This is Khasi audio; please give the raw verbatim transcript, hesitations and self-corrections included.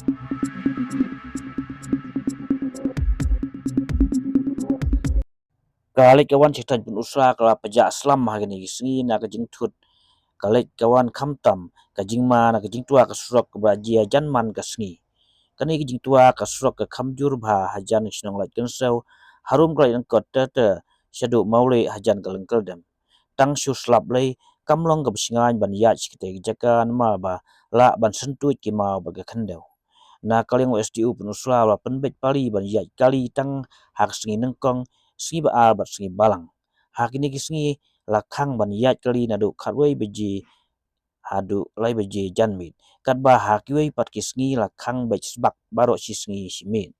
Ka leit ka wan sha thaiñ Pynursla ka la pjah slam ha kine ki sngi na ka jingthut ka leit ka wan, khamtam ka jingma na ka jingtwa ka surok kaba la jia jan man ka sngi. Kane ka jingtwa ka surok ka kham jur bha hajan ka shnong Laitkynsew harum ka Laityngkot ter ter shaduh Mawleh hajan ka Lyngkyrdem. Tang shu slap lei kam long kaba shngaiñ ban ïaid sha katei ka jaka namar ba lah ban syntuid ki maw bad ka khyndew. Na ka liang u S D O Pynursla u la pynbeit pali ban ïaid kali tang ha ka sngi nyngkong, sngi ba ar bad sngi balang. Ha kine ki sngi la khang ban ïaid kali naduh khatwei baje haduh lai baje janmiet. Katba ha kiwei pat ki sngi la khang beit sbak baroh shi sngi shi miet.